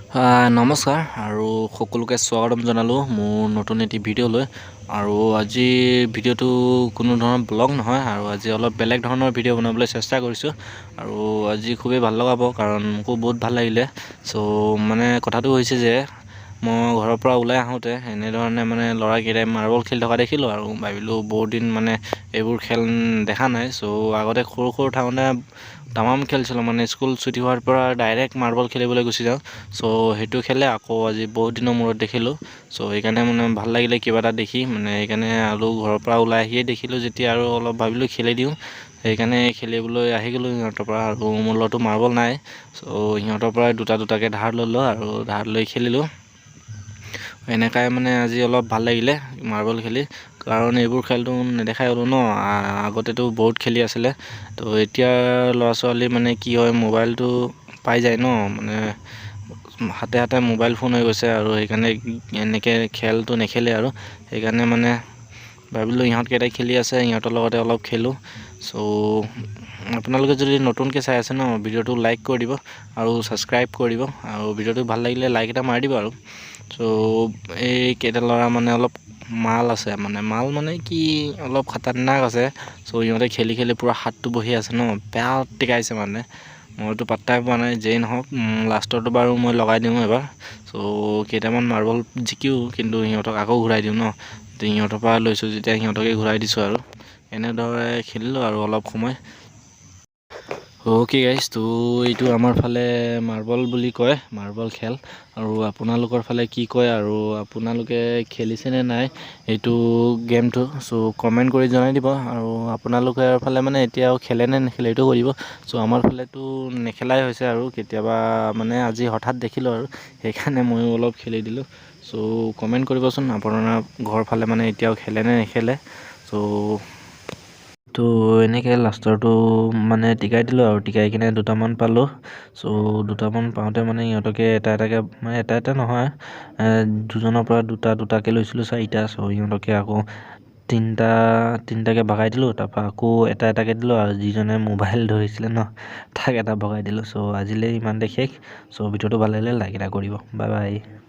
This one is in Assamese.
নমস্কাৰ আৰু সকলোকে স্বাগতম জনালোঁ মোৰ নতুন এটি ভিডিঅ'লৈ। আৰু আজি ভিডিঅ'টো কোনো ধৰণৰ ব্লগ নহয় আৰু আজি অলপ বেলেগ ধৰণৰ ভিডিঅ' বনাবলৈ চেষ্টা কৰিছোঁ আৰু আজি খুবেই ভাল লগাব, কাৰণ মোকো বহুত ভাল লাগিলে। চ' মানে কথাটো হৈছে যে মই ঘৰৰ পৰা ওলাই আহোঁতে এনেধৰণে মানে ল'ৰাকেইটাই মাৰ্বল খেলি থকা দেখিলোঁ আৰু ভাবিলোঁ বহুত দিন মানে এইবোৰ খেল দেখা নাই। চ' আগতে সৰু সৰু থাকোঁতে তামাম খেলিছিলোঁ, মানে স্কুল ছুটি হোৱাৰ পৰা ডাইৰেক্ট মাৰ্বল খেলিবলৈ গুচি যাওঁ। চ' সেইটো খেলে আকৌ আজি বহুত দিনৰ মূৰত দেখিলোঁ। চ' সেইকাৰণে মানে ভাল লাগিলে কিবা এটা দেখি, মানে সেইকাৰণে আৰু ঘৰৰ পৰা ওলাই আহিয়ে দেখিলোঁ যেতিয়া আৰু অলপ ভাবিলোঁ খেলি দিওঁ, সেইকাৰণে খেলিবলৈ আহি গ'লোঁ সিহঁতৰ পৰা। আৰু মোৰ লগতো মাৰ্বল নাই, চ' সিহঁতৰ পৰাই দুটা দুটাকৈ ধাৰ ল'লোঁ আৰু ধাৰ লৈ খেলিলোঁ। এনেকাই মানে আজি অলপ ভাল লাগিলে মাৰ্বল খেলি, কাৰণ এইবোৰ খেলটো নেদেখাই হ'লোঁ ন। আগতেতো বহুত খেলি আছিলে। তো এতিয়া ল'ৰা ছোৱালী মানে কি হয়, মোবাইলটো পাই যায় ন, মানে হাতে হাতে মোবাইল ফোন হৈ গৈছে আৰু সেইকাৰণে এনেকৈ খেলটো নেখেলে আৰু সেইকাৰণে মানে ভাবিলোঁ ইহঁতকেইটাই খেলি আছে, ইহঁতৰ লগতে অলপ খেলোঁ। চ' আপোনালোকে যদি নতুনকৈ চাই আছে ন, ভিডিঅ'টো লাইক কৰি দিব আৰু ছাবস্ক্ৰাইব কৰি দিব আৰু ভিডিঅ'টো ভাল লাগিলে লাইক এটা মাৰি দিব। আৰু চ' এই কেইটা ল'ৰা মানে অলপ মাল আছে, মানে মাল মানে কি অলপ খাতাৰনাক আছে। চ' ইহঁতে খেলি খেলি পূৰা হাতটো বহি আছে ন, বেয়া টিকাইছে, মানে মইতো পাত্তাই পোৱা নাই। যেই নহওক, লাষ্টৰটো বাৰু মই লগাই দিওঁ এবাৰ। চ' কেইটামান মাৰ্বল জিকিও, কিন্তু সিহঁতক আকৌ ঘূৰাই দিওঁ ন, সিহঁতৰ পৰা লৈছোঁ যেতিয়া সিহঁতকে ঘূৰাই দিছোঁ। আৰু এনেদৰে খেলিলোঁ আৰু অলপ সময়। অ'কে গাইজ, তো এইটো আমাৰ ফালে মাৰ্বল বুলি কয়, মাৰ্বল খেল। আৰু আপোনালোকৰ ফালে কি কয় আৰু আপোনালোকে খেলিছেনে নাই এইটো গেমটো, চ' কমেণ্ট কৰি জনাই দিব। আৰু আপোনালোকৰ ফালে মানে এতিয়াও খেলে নে নেখেলে এইটো কৈ দিব। চ' আমাৰ ফালেতো নেখেলাই হৈছে আৰু কেতিয়াবা মানে আজি হঠাৎ দেখিলোঁ আৰু সেইকাৰণে ময়ো অলপ খেলি দিলোঁ। চ' কমেণ্ট কৰিবচোন, আপোনাৰ ঘৰ ফালে মানে এতিয়াও খেলে নে নেখেলে। চ' তো এনেকৈ লাষ্টৰটো মানে টিকাই দিলোঁ আৰু টিকাই কিনে দুটামান পালোঁ। চ' দুটামান পাওঁতে মানে সিহঁতকে এটা এটাকৈ, মানে এটা এটা নহয়, দুজনৰ পৰা দুটা দুটাকৈ লৈছিলোঁ, চাৰিটা। চ' সিহঁতকে আকৌ তিনিটা তিনিটাকৈ ভগাই দিলোঁ, তাৰপৰা আকৌ এটা এটাকৈ দিলোঁ আৰু যিজনে মোবাইল ধৰিছিলে ন, তাক এটা ভগাই দিলোঁ। চ' আজিলৈ ইমানতে শেষ। চ' ভিডিঅ'টো ভাল লাগিলে লাইক এটা কৰিব। Bye bye.